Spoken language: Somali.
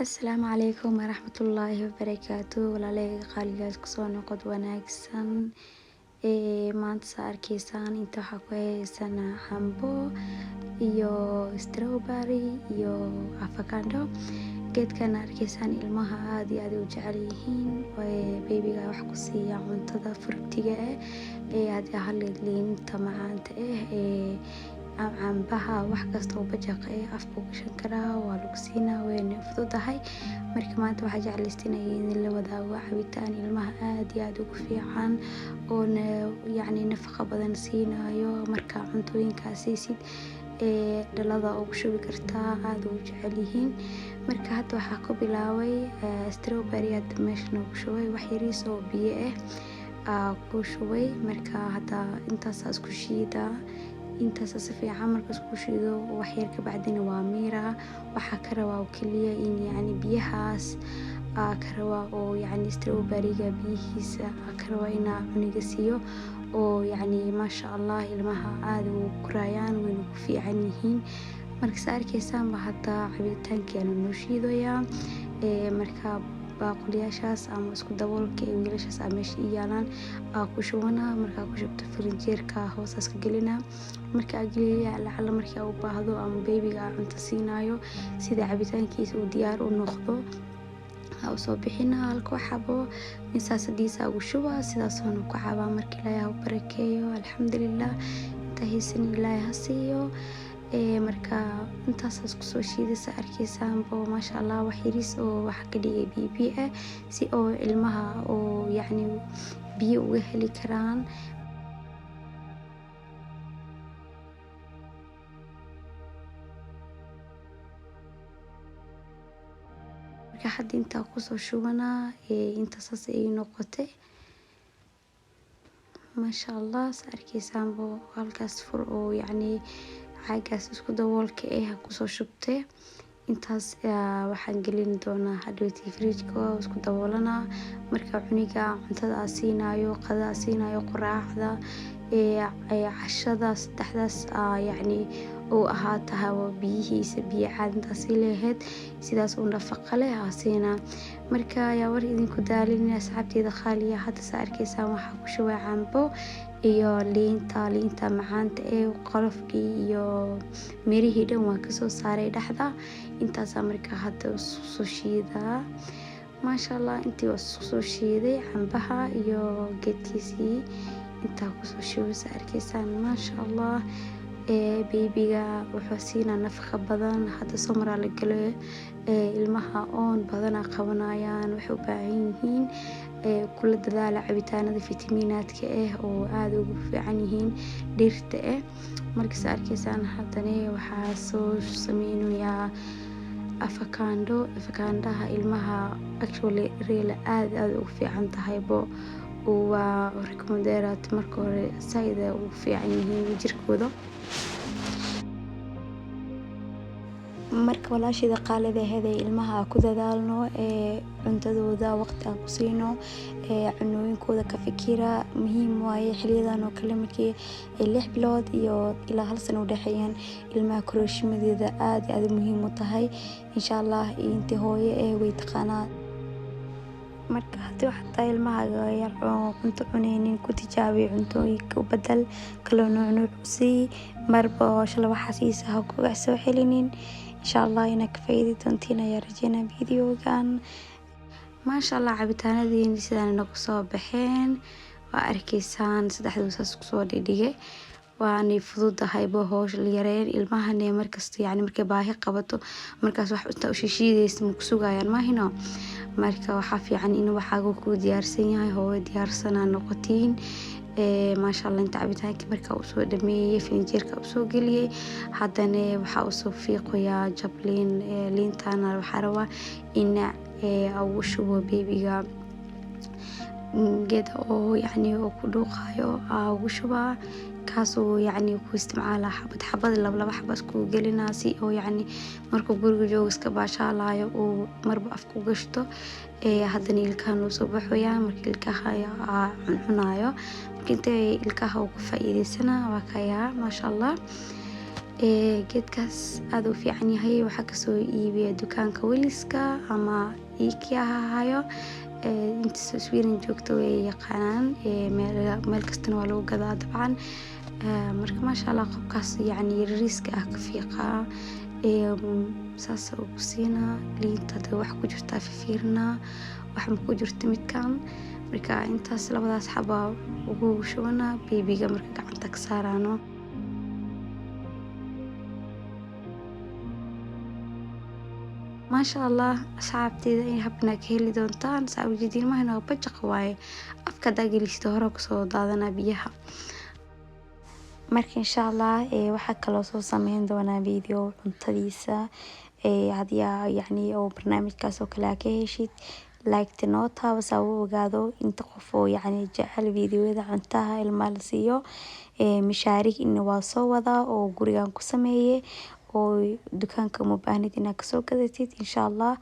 Asalaamu calaykum waraxmatullaahi wabarakaatu. Walaalahayga qaaligaas, kusoo noqod wanaagsan. Maanta saa arkaysaan, inta waxaa ku haysanaa cambo iyo strawberry iyo avocado. Geedkan arkaysaan ilmaha aad iyo aad u jecel yihiin. Babyga wax ku siiya cuntada fruitiga ah ee hadii haleed liinta macaanta ah ee cambaha, wax kasta oo bajaq eh afka u gashan karaa, waa lagu siinaa, wayna fududahay. Marka maanta waxaa jeclaystay inaan idinla wadaago cabitaan ilmaha aad iyo aad ugu fiican, oona yacni nafaqa badan siinayo. Marka cuntooyinkaa siisid ee dhalada ugu shubi kartaa, aad ugu jecel yihiin. Marka hadda waxaa ku bilaabay strawberry. Hadda meesha noogu shubay wax yariis oo biyo ah ku shubay. Marka hadda intaasaa isku shiidaa, intaas si fiican marka isku shiido, wax yar ka bacdina waa miiraa. Waxaa ka rabaa oo keliya in yacni biyahaas aa ka rabaa, oo yacni strawberry-ga biyihiisa aa ka rabaa inaa cuniga siiyo, oo yacni maasha Allah ilmaha aad ugu korayaan, wayna ku fiican yihiin. Marka saa arkaysaanba, hadda cabitaankii aanu noo shiidoyaa. Marka baaquliyaashaas ama isku daboolka ee wiilashaas aa meesha ii yaalaan aa ku shubanaa. Markaa ku shubto, firinjeerka hoosaas ka gelinaa. Marka aa geliya, lacala markii aa u baahdo ama babyga aa cunto siinayo, sida cabitaankiisa uu diyaar u noqdo, aa usoo bixinaa halkoo xabo misaasadiisa ugu shubaa, sidaasoona ku cabaa. Marka Ilaahay ha u barakeeyo. Alxamdulilah, inta haysan Ilaahay ha siiyo. Marka intaasaas kusoo shiidaysa arkaysaanbo, maasha Allah. Wax yariis oo waxa ka dhigay biyo biyo ah, si oo ilmaha oo yacni biyo uga heli karaan. Marka hadda intaa kusoo shubanaa, inta saas ay noqotay, maasha Allah. Sa arkaysaanbo, halkaas fur oo yacni caagaas isku daboolka ah kusoo shubtay. Intaas waxaan gelin doonaa hadhowtii fridge-ka, isku daboolanaa. Marka cuniga cuntada aa siinayo, qadada aa siinayo, quraacda, cashada, saddexdaas yacni uu ahaataha biyihiisa, biyo caadi intaas sii leeyahayd, sidaas uu nafaqa leh aa siinaa. Marka yaa war idinku daalin, asxaabteyda qaaliya. Hadda saa arkaysaan, waxaa ku shubay cambo iyo liinta, liinta macaanta ee qolofkii iyo mirihii dhan waan kasoo saaray dhexda. Intaasaa marka hadda isku soo shiidaa, maasha Allah. Intii waa isku soo shiiday, cambaha iyo geedkiisii intaa kusoo shubay, saa arkaysaan, maasha Allah. Babyga wuxuu siinaa nafaqa badan. Hadda summer aa la galo, ilmaha oon badanaa qabanayaan, waxay u baahan yihiin kula dadaala cabitaanada fitamiinaadka ah oo aada ugu fiican yihiin dhirta ah. Marka saa arkaysaan, haddana waxaa soo sameynayaa avocado. Avocadoha ilmaha actually really aad aad ugu fiican tahaybo, waa recommended. Marka hore saaid ay ugu fiican yihiin jirkooda. Marka walaashayda qaalida ahayd ee ilmaha ku dadaalno ee cuntadooda, waqti aan ku siino ee cunooyinkooda, ka fikira, muhiim waaye. Xiliyadan oo kale, markii ay 6 bilood iyo ilaa hal sano u dhexeeyaan ilmaha, korooshimadeeda aad iyo aad muhiim u tahay. Insha Allah intii hooyo eh way taqaanaa. Marka haddii xataa ilmahaaga yar oo cunto cuneynin, ku tijaabi cuntooyinka u bedel, kala nuuc nuuc u sii. Marba shalay waxaa siisa ha ku soo celinin. Insha Allah inaad ka faa'iidi doontiin ayaa rajeynaa videogan. Maasha Allah, cabitaanadiini sidaan nagu soo baxeen, waa arkaysaan. Saddexduu saas kusoo dhigdhigay, waanay fududahayba howsha la yareen. Ilmahane markasta yani markay baahi qabato, markaas wax intaa u shishiidaysa ma ku sugayaan maahino. Marka waxaa fiican in waxaaga kuu diyaarsan yahay, hooyo diyaarsanaa noqotiin, maasha Allah. Inta cabitaankii markaa usoo dhameeyey, filinjeerka usoo geliyey, haddana waxaa usoo fiiqayaa jabliin liintana. Waxaa rabaa in ugu shubo babyga geeda oo yacni oo ku dhuuqayo aa ugu shubaa, kaasoo yacni ku isticmaala xabad xabad, laba laba xaba isku gelinaa, si oo yacni markuu guriga joogo iska baashaalayo, uu marba afka u gashto. Haddana ilkaha noo soo baxayaan. Marka ilkaha aa cuncunayo, marka intay ilkaha uu ka faa'iideysanaa, waa kayaa, maasha Allah. Geedkaas aad u fiican yahay, waxaa kasoo iibiya dukaanka Wiliska ama IKEA ha ahayo. Inta Sweden joogto way yaqaanaan, meel kastana waa lagu gadaa dabcan. Marka maasha Allah, qobkaas yacni yariiska ah ka fiiqaa, saas uu ku siinaa. Liinta hada wax ku jirtaa fiirnaa, wax ma ku jirto midkan. Marka intaas labadaas xaba ugu shubanaa baby-ga marka gacanta ka saaraano. Maasha Allah, asxaabteyda, in habna ka heli doontaan. Saa ujeediin mahayno, bajaq waaye, afka hadaa gelisid hore kusoo daadanaa biyaha. Marka insha Allah waxaa kaloo soo sameyn doonaa video cuntadiisa. Haddii yacni oo barnaamijkaas oo kale aa ka heshid, like noo taabo saa u ogaado inta qof oo yacni jecel videoyada cuntaha ilmaha la siiyo. Mishaarig ina waa soo wadaa oo gurigan ku sameeyay, oo dukaanka uma baahnid inaad kasoo gadatid, insha Allah.